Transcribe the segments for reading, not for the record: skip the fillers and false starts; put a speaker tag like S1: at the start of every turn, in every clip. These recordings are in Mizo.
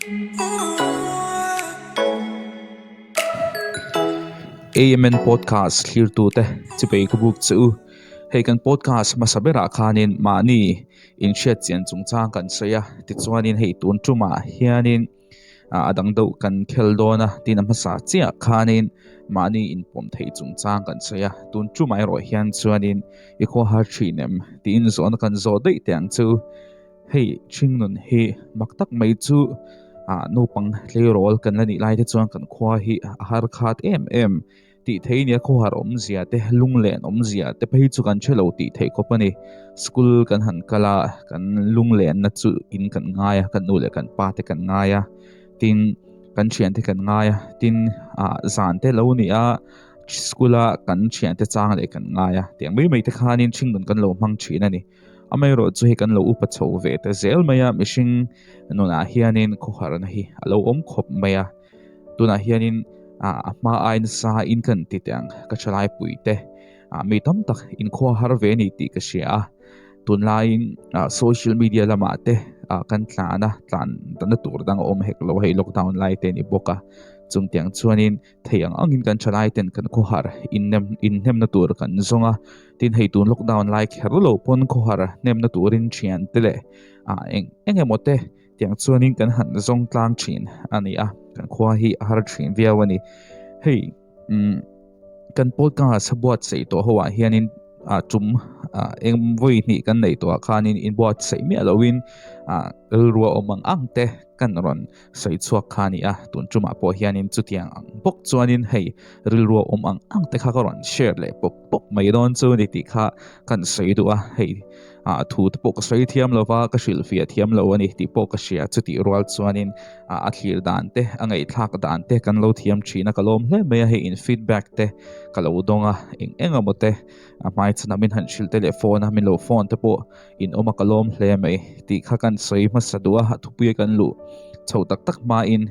S1: AMN Podcast thlirtute chipei ka buk che u. Hei kan podcast hmasa berah khanin mahni inhriatchian chungchang kan sawi a, tichuanin hei tun tumah hianin a dang deuh kan khel dawn a tin a hmasa chiah khanin mahni inpawm theih chungchang kan sawi a tun tumah erawh hian chuanin i khaw har thin em tiin zawhna kan zawh daih teh ang chu hei hringnun hi mak tak mai chu ah naupang tleirawl kan la nih lai te chuan kan khua hi a har khat em em. Tih thei nia khawhar awmzia te, lunglen awmzia te phei chu kan hre lo tih theih khawp a ni. School kan han kal a, kan lunglenna chu in kan ngai a, kan nu leh kan pa te kan ngai a, tin kan thiante kan ngai a, tin ah zan te lo ni a, school a kan thiante chang leh kan ngai a, tiang mai mai te khanin hringnun kan lo hmang thin a ni. Amaherawh chu hei kan lo upa chho ve ta zel mai a, mihring nunah hianin khawharna hi a lo awm khawp mai a. Tunah hianin a hma ai nasa in kan ti teh ang ka thalai pui te mi tam tak inkhua har ve a ni tih ka hria a tunlaiin social media lamah te kan tlan a tlan na tur dang a awm hek lo hei lockdown lai te a ni bawk a chungtiang chuanin thei ang angin kan thalai ten kan khawhar innem inhnemna tur kan zawng a tin hei tun lockdown lai kher lo pawn khawhar hnemna turin thian te leh eng eng emaw te Tiang chuanin kan han zawng tlang thin a ni a, kan khua hi a har thin viau a ni. Hei, um, kan podcast buatsaih tawh ho ah hianin a tum eng vawi hnih kan nei tawh ah khanin in buatsaih miah loin a rilrua awm ang ang te kan rawn sawi chhuak kha a ni a, tun tumah pawh hianin chutiang ang bawk chuanin hei rilrua awm ang ang te kha ka rawn share leh pawp pawp mai dawn chu ni tih kha kan sawi duh a, hei Ah thu te pawh ka sawi thiam lo va, ka hrilhfiah thiam lo a ni tih pawh ka hria. Chutih rual chuanin a thlir dan te, a ngaihthlak dan te kan lo thiam thin a, ka lawm hle mai a. Hei in feedback te ka lo dawng a, eng eng emaw te a hmaichhan a min han hrilh te leh phone a min lo phone te pawh in awm a ka lawm hle mai tih kha kan sawi hmasa duh a, a thupui kan luh chho tak tak hmain.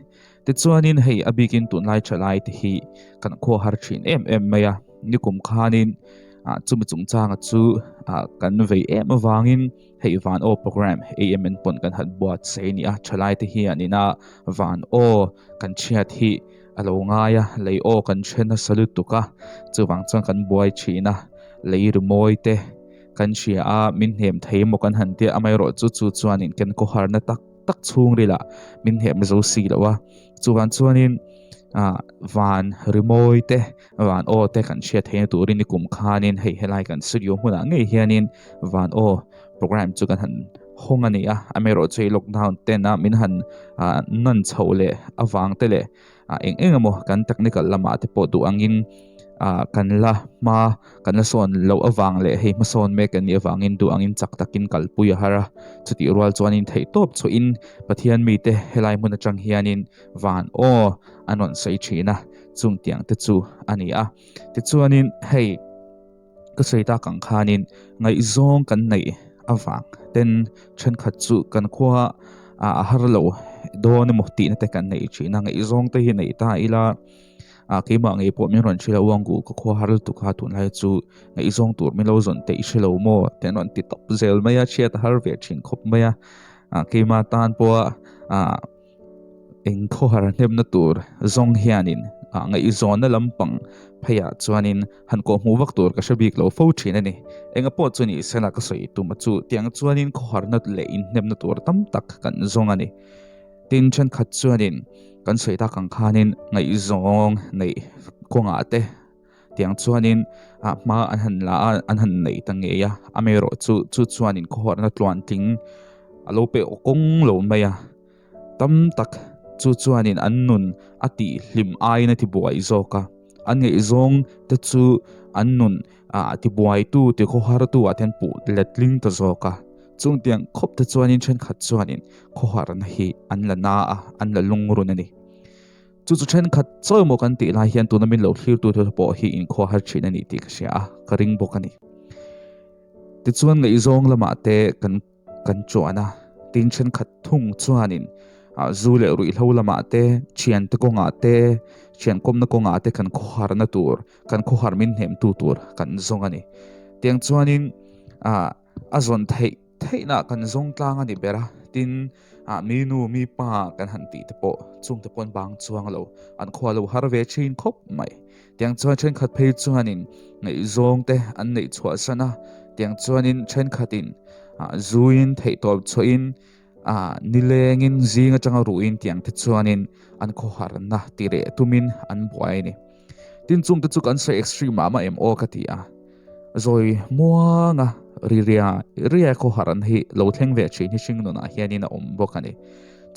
S1: Tichuanin hei a bikin tunlai thalai te hi kan khua har thin em em mai a, nikum khanin ah chumi chungchanga chu ah kan vei em avangin hei van aw program AMN pawn kan han buatsaih a ni a, thalai te hian ina van aw kan chhiat hi a lo ngai a, lei aw kan hre nasa lutuk a, chuvang chuan kan buai thin a, lei rimawi te kan hria a, min hnem thei emaw kan han tia amaherawh chu chu chuanin kan khawharna tak tak chhungril ah min hnem zo si lo a, chuvang chuanin ah van rimawi te van aw te kan hriat theihna turin ni kum khanin hei helai kan studio hmunah ngei hianin van aw program chu kan han hawng a ni a amaherawh chu hei lockdown ten a min han ah nan chhoh leh avang te leh ah eng eng emaw kan technical lamah te pawh duh angin ah kan la hma kan la sawn loh avang leh hei hmasawn mek an nih avangin duh angin chak takin kalpui a har a chutih rual chuanin theihtawp chhuahin Pathian mite helai hmun atang hianin van aw an rawn sawi thin a chung tiang te chu a ni a tichuanin hei ka sawi tak ang khanin ngaihzawng kan neih avang ten thenkhat chu kan khua a har lo dawn emaw tihna te kan neih thin a ngaihzawng te hi neih ta ila a keimah ngei pawh min rawn hrilh a uang ku ka khua har lutuk a tunlai chu ngaihzawng tur min lo zawn te i hrelo maw te an rawn ti tawp zel mai a chhiat a har ve thin khawp mai a a keimah tan pawh a Eng khawhar hnemna tur zawng hianin ah ngaihzawnna lampang pheiah chuanin han kawhhmuh vak tur ka hre bik lo fo thin a ni. Enga pawh chu ni sela ka sawi tum a chu tiang chuanin khawharna leh inhnemna tur tam tak kan zawng a ni. Tin thenkhat chuanin kan sawi tak ang khanin ngaihzawng neih kawngah te tiang chuanin ah hma an han la a an han nei ta ngei a amaherawh chu chu chuanin khawharna tluantling a lo pe kawng lo mai a. Tam tak chu chuanin an nun a tih hlim aiin a tibuai zawk a, an ngaihzawng te chu an nun a tibuaitu ti khawhartu ah te an puh letling ta zawk a. Chungtiang khawp te chuanin thenkhat chuanin khawharna hi an la na a, an la lungrun a ni. Chu chu thenkhat chawi maw kan tih lai hian tuna min lo thlirtu te pawh hi inkhawhar thin a ni tih ka hria a, ka ring bawk a ni. Tichuan ngaihzawng lamah te kan Kan chuan a, tin thenkhat thung chuanin zu leh ruihhlo lamah te, thiante kawngah te, thian kawmna kawngah te kan khawharna tur, kan khawhar min hnemtu tur kan zawng a ni. Tiang chuanin a zawn theih theihna kan zawng tlang a ni ber a. Tin, ah mi nu mi pa kan han tih te pawh chungte pawh an bang chuang lo, an khua lo har ve thin khawp mai. Tiang chuan thenkhat phei chuanin ngaihzawng te an neih chhuah san a, tiang chuanin thenkhatin ah zuin theihtawp chhuahin ah nilengin zing atanga ruhin tiang te chuanin an khawharna ti reh tumin an buai a ni. Tin chungte chu kan sawi extreme mah mah em aw ka ti a. Zawi muanga ri ria ria khawharna hi lo thleng ve thin hi hring nunah hianin a awm bawk a ni.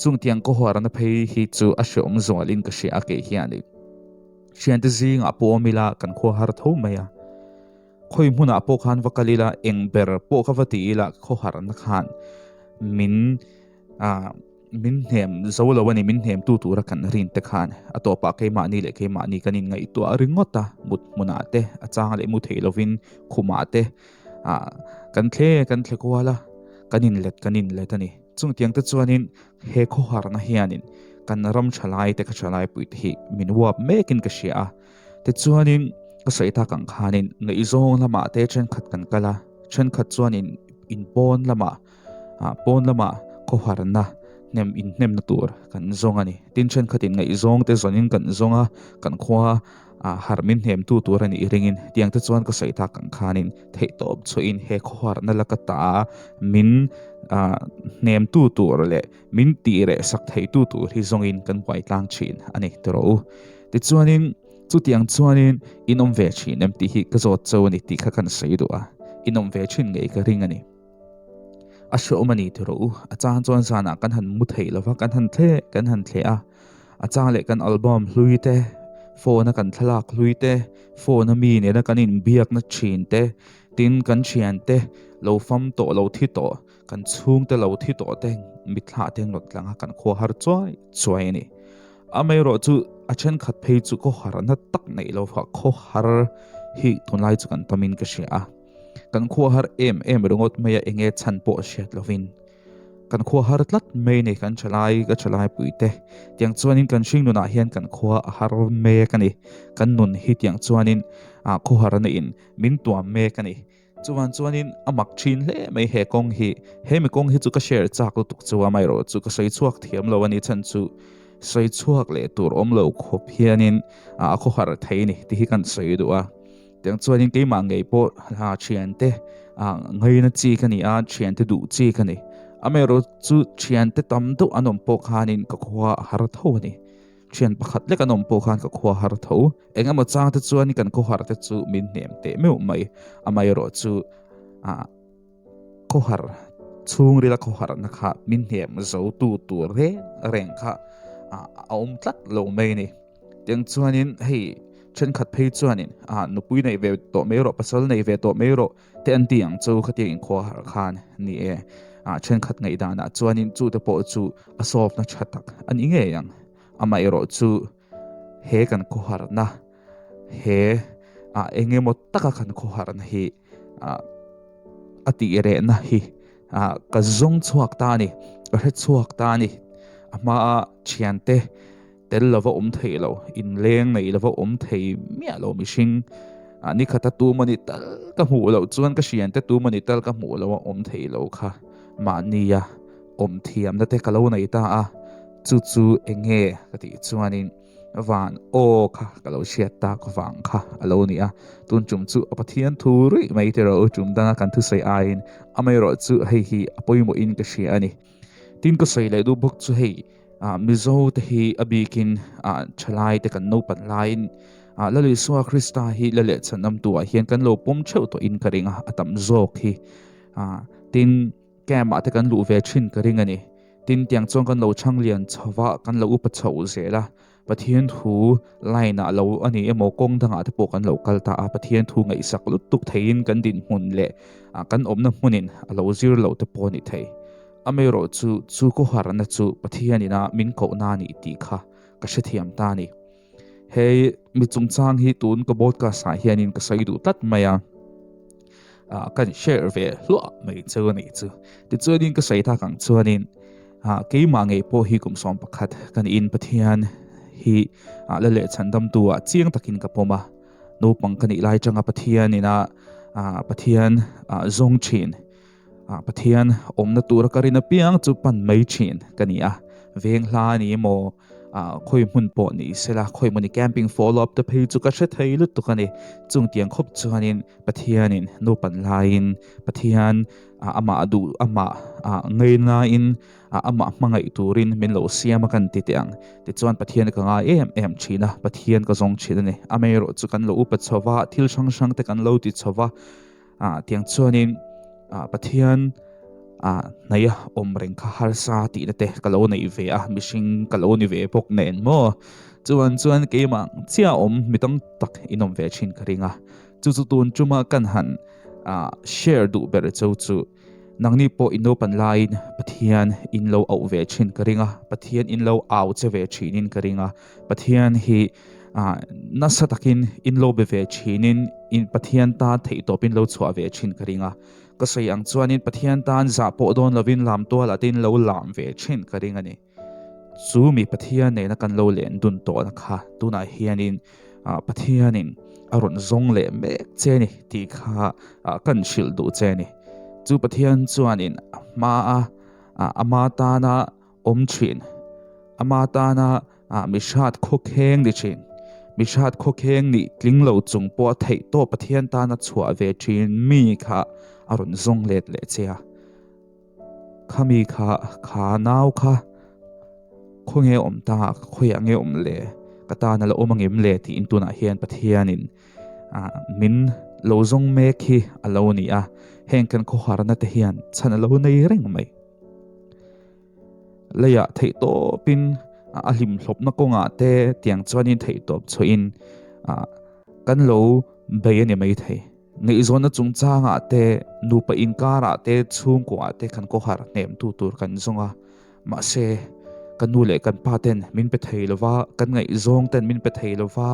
S1: Chungtiang khawharna phei hi chu a hreawm zualin ka hria a kei hianin. Thiante zingah pawh awm ila kan khua har tho mai a. Khawi hmunah pawh khan va kal ila eng ber pawh ka va ti ila khawharna khan min ah min hnem zo lo a ni, min hnem tu tura kan rin te khan a tawpah keimahni leh keimahni kan inngaihtuah ringawt a, mut hmunah te a chang leh mu theih lovin khumah te ah kan thle kan thle kual a, kan inlet kan inlet a ni. Chungtiang te chuanin he khawharna hianin kan ram thalai te ka thalai pui te hi min uap mekin ka hria a, tichuanin ka sawi tak ang khanin ngaihzawng lamah te thenkhat kan kal a, thenkhat chuanin inpawn lamah Ah pawn lamah khawharna hnem inhnemna tur kan zawng a ni. Tin thenkhatin ngaihzawng te zawnin kan zawng a, kan khua ah harh min hnemtu tur a nih ringin tiang te chuan ka sawi tak ang khanin theihtawp chhuahin he khawharna laka ta min ah hnemtu tur leh min tih reh sak theitu tur hi zawngin kan buai tlang thin a ni ti rawh u. Tichuanin chutiang chuanin in awm ve thin em tih hi ka zawt cho a ni tih kha kan sawi duh a, in awm ve thin ngei ka ring a ni. A hreawm a ni ti rawh u. A chang chuan zanah kan han mu theih lova, kan han thle kan han thle a. A chang leh kan album hlui te, phone a kan thlalak hlui te, phone a mi nena kan inbiakna thin te, tin kan thian te lo fam tawh lo thi tawh, kan chhungte lo thi tawh te mitthlah te an rawn tlang a, kan khua har chuai chuai a ni. Amaherawh chu a thenkhat phei chu khawharna tak neih lova khawhar hi tunlai chu kan tamin ka hria a. Kan khua har em em ringawt mai a enge chhan pawh hriat lovin kan khua har tlat mai ni kan thalai ka thalai pui te tiang chuanin kan hring nunah hian kan khua a har mek a ni kan nun hi tiang chuanin ah khawhar na in min tuam mek a ni chuan chuanin a mak thin hle mai he kawng hi he mi kawng hi chu ka share chak lutuk chu a mai rawh chu ka sawi chhuak thiam lo a ni chhan chu sawi chhuak leh tur awm lo khawp hianin a khawhar thei ni tih hi kan sawi duh a. Tiang chuanin keimah ngei pawh hla thiante ah ngaina chi ka ni a, thiante duh chi ka ni. Amaherawh chu thiante tam deuh an awm pawh khanin ka khua a har tho a ni. Thian pakhat lek an awm pawh khan ka khua a har tho. Eng emaw chang te chuan kan khawhar te chu min hnem teh meuh mai. Amaherawh chu ah khawhar chhungrila khawharna kha min hnem zo tu tur reng reng kha a awm tlat lo mai a ni. Tiang chuanin hei thenkhat phei chuanin ah nupui neih ve tawh mai rawh pasal neih ve tawh mai rawh te an ti ang chu khatiang inkhua harh khan ni e ah thenkhat ngaihdanah chuanin chu te pawh chu a sawpna tha tak a ni ngei ang amaherawh chu he kan khawharna he ah eng emaw taka kan khawharna hi ah a tih rehna hi ah ka zawng chhuak ta a ni ka hre chhuak ta a ni a hmaa thiante Tel lova awm thei lo, inleng nei lova awm thei miah lo mihring. Ah, nikhata tu mawni tal ka hmuh loh chuan ka hriante tu mawni tal ka hmuh loh a awm thei lo kha mahnia awm thiamna te ka lo nei ta a, chu chu eng nge ka tih chuanin van aw kha ka lo hriat tak vang kha a lo ni a, tun tum chu a Pathian thu ruih mai tiraw u tum danga kan thusawi aiin amaherawh chu hei hi a pawimawhin ka hria a ni. Tin ka sawi leh duh bawk chu hei ah Mizo te hi a bikin ah thalai te kan naupan laiin ah Lal Isua Krista hi la leh chhan awm tuah hian kan lo pawm theuh tawh in ka ring a a tam zawk hi ah tin camp ah te kan luh ve thin ka ring a ni. Tin tiang chuan kan lo chhang lian chho va kan lo upa chho zel a. Pathian thu line ah lo a ni emaw kawng dangah te pawh kan lo kal ta a, Pathian thu ngaihsak lutuk theiin kan dinhmun leh kan awmna hmunin a lo zir loh te pawh a ni thei. Amaherawh chu chu khawharna chu Pathian ina min kohna a nih tih kha ka hrethiam ta a ni. Hei mi chungchang hi tun ka podcast ah hianin ka sawi duh tlat mai a, kan share ve hluah mai chu a nih chu. Tichuanin ka sawi tak ang chuanin Ah, keimah ngei pawh hi kum 11 kan in Pathian hi ah, la leh chhandamtu ah chiang takin ka pawm a. Naupang ka nih lai tanga Pathian ina ah, Pathian ah, zawng thin. Pathian awmna tura ka rin apiang chu pan mai thin ka ni a, veng hla a ni emaw khawi hmun pawh ni sela khawi mawni camping follow up te phei chu ka hre thei lutuk a ni. Chung tiang khawp chuanin Pathianin nupan laiin Pathian amah duh amah ngainain amah hmangaih turin min lo siam a kan ti teh ang. Tichuan Pathian ka ngai em em thin a, Pathian ka zawng thin a ni. Amaherawh chu kan lo upa chho va, thil hrang hrang te kan lo ti chho va, ah tiang chuanin ah Pathian ah hnaih a awm reng kha harsa tihna te ka lo neih ve a, mihring ka lo ni ve bawk nen maw. Chuan chuan keimah chiah awm mi tam tak in awm ve thin ka ring a, chu chu tun tuma kan han ah share duh ber cho chu nangni pawh in naupan laiin Pathian in lo auh ve thin ka ring a, Pathian in lo au che ve thinin ka ring a, Pathian hi ah nasa takin in lo be ve thinin in Pathian tan theihtawp in lo chhuah ve thin ka ring a, ka sawi ang chuanin Pathian tan zah pawh dawn lovin lam tualah te in lo lam ve thin ka ring a ni. Chu mi Pathian nena kan lo len dun tawhna kha tunah hianin ah Pathianin a rawn zawng leh mek che a ni tih kha ah kan hrilh duh che a ni. Chu Pathian chuanin a hmaa ah ama tana awm thin. Ama tana mihrat khawkheng ni thin. Mihrat khawkheng nih tling lo chung pawh a theih tawh Pathian tana chhuah ve thin mi kha a rawn zawng let leh che a. Khami kha kha nau kha khawnge awm ta khawiah nge awm le ka tana la awm angem le tiin tunah hian Pathianin min lo zawng mek hi a lo ni a. Heng kan khawharna te hian chhan a lo nei reng mai. Leiah theihtawpin a hlimhlawpna kawngah te tiang chuanin theihtawp chhuahin kan lo bei a ni maithei. Ngaihzawnna chungchangah te, nupa inkarah te, chhungkuaah te kan khawhar hnemtu tur kan zawng a. Mahse, kan nu leh kan pa ten min pe thei lo va, kan ngaihzawng ten min pe thei lo va,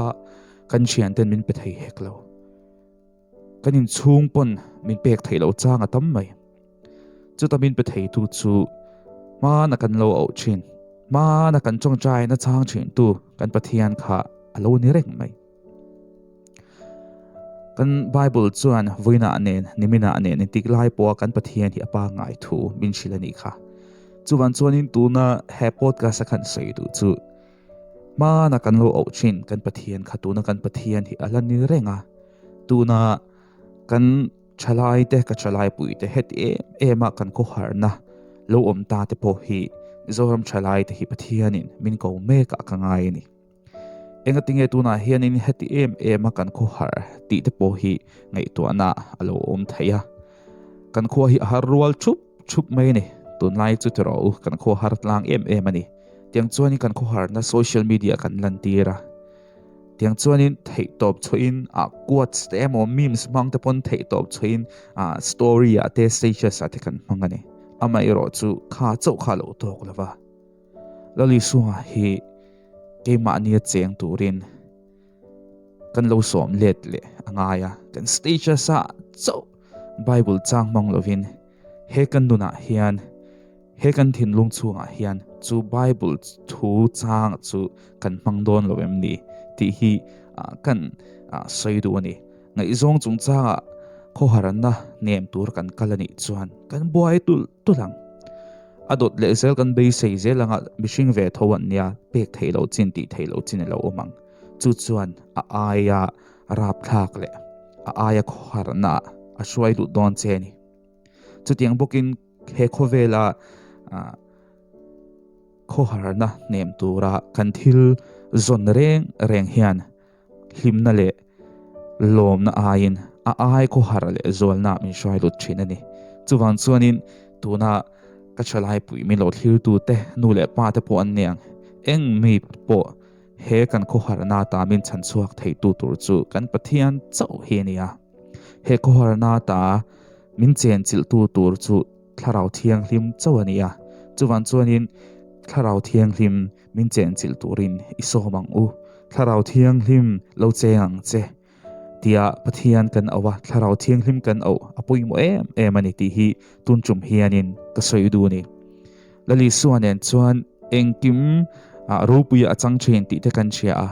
S1: kan thian ten min pe thei hek lo. Kan inchhung pawn min pek theih loh chang a tam mai. Chuta min pe theitu chu hmana kan lo auh thin, hmana kan tawngtaina chang thintu kan Pathian kha a lo ni reng mai. Kan Bible chuan vawiinah nen, niminah nen intik lai pawha kan Pathian hi a pangngai thu min hrilh a nih kha. Chuvang chuanin tuna he podcast a khan sawi duh chu Hmana kan lo auh thin kan Pathian kha tuna kan Pathian hi a la ni reng a, tuna kan thalai te ka thalai pui te heti em em a kan khawharna lo awm ta te pawh hi Zoram thalai te hi Pathianin min ko mek ah ka ngai a ni. Engatinge tunah hianin heti em em a kan khawhar tih te pawh hi ngaihtuahna a lo awm thei a, kan khua hi a har rual thup thup mai a ni. Tunlai chu tiraw u kan khua har tlang em em a ni. Tiang chuanin kan khawharna social media kan lantir a, tiang chuanin theihtawp chhuahin ah quotes te emaw memes hmang te pawn theihtawp chhuahin ah story ah te status ah te kan hmang a ni. Amaherawh chu kha chauh kha a lo tawk lo va, Lalisua hi keimahnia cheng turin kan lo sawm let leh a ngai a, kan status ah chauh Bible chang hmang lovin he kan nunah hian He kan thinlung chhungah hian chu Bible thu chang chu kan hmang dawn lo em ni tih hi kan sawi duh a ni. Ngaihzawng chungchangah khawharanna nem tur kan kal a nih chuan kan buai tulh tulh ang. A dawt leh zel kan beisei zel anga mihring ve tho an nia pek theih loh chin tih theih loh chin a lo awm ang. Chu chuan a aia rapthlak leh a aia khawharna a hruai lut dawn che a ni. Chutiang bawkin he khawvela khawharna hnem tura kan thil zawn reng reng hian hlimna leh lawmna aiin a ai khawhar leh zualna min hruai lut thin a ni. Chuvang chuanin tuna ka thalaipui min lo thlirtute nu leh pa te pawh an niang eng mi pawh he kan khawharna ta min chhanchhuak theitu tur chu kan Pathian chauh hi a ni a. He khawharna ta min chenchilhtu tur chu Thlarau Thianghlim chauh a ni a, chuvang chuanin Thlarau Thianghlim min chenchilh turin i sawm ang u. Thlarau Thianghlim lo cheng ang che tia Pathian kan auh a, Thlarau Thianghlim kan auh a pawimawh em em a ni tih hi tun tum hianin ka sawi duh a ni. Lalisua nen chuan engkim ropuia a chang thin tih te kan hria a,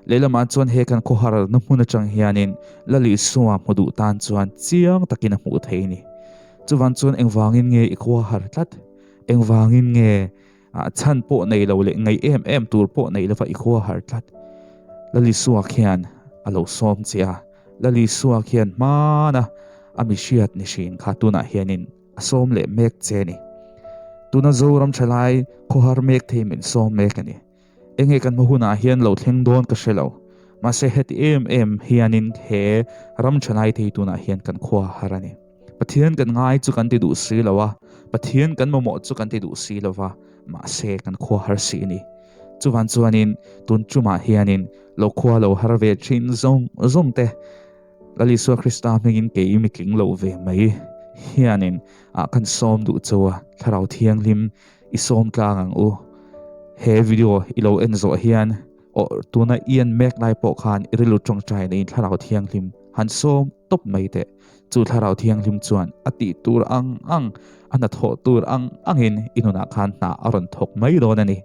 S1: lehlamah chuan he kan khawharna hmun atang hianin Lalisua hmu duh tan chuan chiang takin a hmuh thei a ni. Chuvan chuan engvangin nge i khua har tlat? Engvangin nge chhan pawh nei lo leh ngaih em em tur pawh nei lova i khua har tlat? Lalisua khian a lo sawm che a, Lalisua khian hmana a mi hriat ni hrin kha tunah hianin a sawm leh mek che a ni. Tuna Zoram thalai khawhar mek thei min sawm mek a ni. Enge kan hma hunah hian lo thleng dawn ka hre lo. Mahse heti em em hianin he ram thalai thei tunah hian kan khua har a ni. Pathian kan ngai chu kan ti duh si lo a, Pathian kan mamawh chu kan ti duh si lo va, mahse kan khua har si a ni. Chuvan chuanin tun tumah hianin lo khua lo har ve thin zawng zawng te Lal Isua Krista hmingin kei mi tling lo ve mai hianin ah kan sawm duh cho a, Thlarau Thianghlim i sawm tlang ang u. He video i lo en zawh hian aw tuna i en mek lai pawh khan i rilru tawngtai neiin Thlarau Thianghlim han sawm tawp mai teh. Chu Thlarau Thianghlim chuan a tih tur ang ang, a hnathawh tur ang angin i nunah khan hna a rawn thawk mai dawn a ni.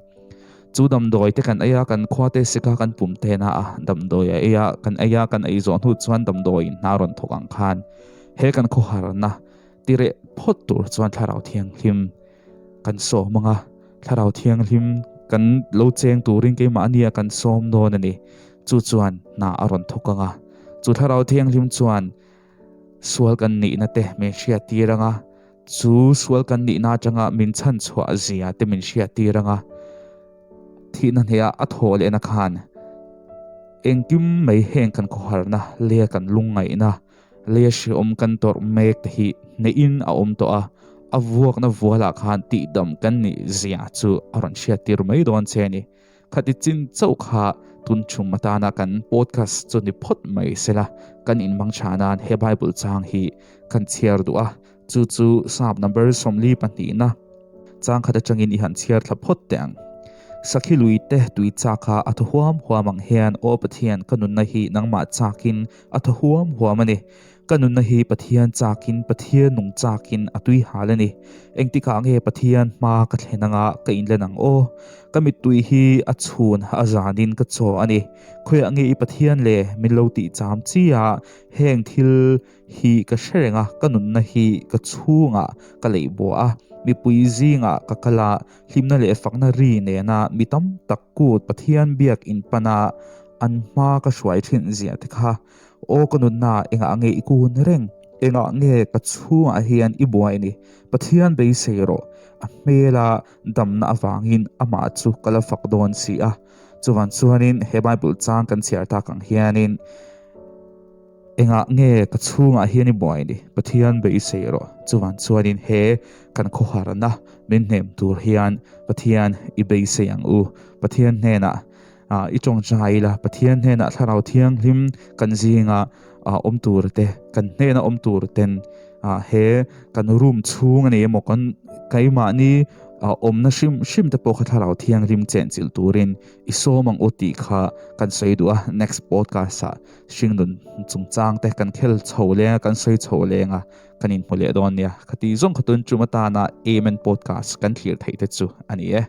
S1: Chu damdawi te kan ei a, kan khua te sika kan pum te na a, damdawi a ei a, kan ei a, kan ei zawh hnu chuan damdawi in hna rawn thawk ang khan he kan khawharna tireh phawt tur chuan Thlarau Thianghlim kan sawm ang a, Thlarau Thianghlim kan lo cheng turin keimahnia kan sawm dawn a ni. Chu chuan hna a rawn thawk ang a, chu Thlarau Thianghlim chuan sual kan nihna te min hriattir ang a, Chu sual kan nihna atanga min chhan chhuah zia te min hriattir anga thihna hneha a thawh lehna khan engkim mai heng kan khawharna leia kan lungngaihna leia hreawm kan tawrh mek te hi hnehin a awm tawh a, a vuakna vualah khan tihdam kan nih zia chu a rawn hriattir mai dawn che a ni. Khati chin chauh kha tun thum atana kan podcast chu ni phawt mai sela, kan inmang tha nan he Bible chang hi kan chhiar duh a, chu chu Psalm number 42na chang khat atangin i han chhiar thla phawt teh ang. Sakhi lui te tui chak kha a thaw huam huam ang hian Aw Pathian ka nunna hi nangmah chakin a thaw huam huam a ni. Ka nunna hi Pathian chakin, Pathian nung chakin a tui hal a ni. Engtikah nge Pathian hma ka thlen anga ka inlen ang aw? Ka mittui hi a chhun a zanin ka chaw a ni. Khawiah nge i Pathian le min lo tih cham chi a, heng thil hi ka hre reng a, ka nunna hi ka chhungah ka leih buah a, mipui zingah ka kal a, hlimna leh fakna ri nena mi tam tak kut Pathian biak inpan a, an hma ka hruai thin zia te kha. Aw ka nunna engah nge i kun reng? Engah nge ka chhungah hian i buai ni? Pathian beisei rawh, a hmela damna avangin amah chu ka la fak dawn si a. Chuvan chuanin he Bible chang kan chhiar tak ang hianin engah nge ka chhungah hian i buai ni? Pathian beisei rawh. Chuvan chuanin he kan khawharna min hnem tur hian Pathian i beisei ang u. Pathian hnenah I tawngtai ila, Pathian hnenah Thlarau Thianghlim kan zinga awm tur te, kan hnena awm tur ten he kan room chhung a ni emaw kan keimahni awmna hrim hrim te pawh kha Thlarau Thianghlim chenchilh turin i sawm ang u tih kha kan sawi duh a. Next podcast ah hringnun chungchang te kan khel chho leng a, kan sawi chho leng a, kan inhmu leh dawn nia. Khati zawng kha tun tum atana Amen Podcast kan thlir theih te chu a ni e.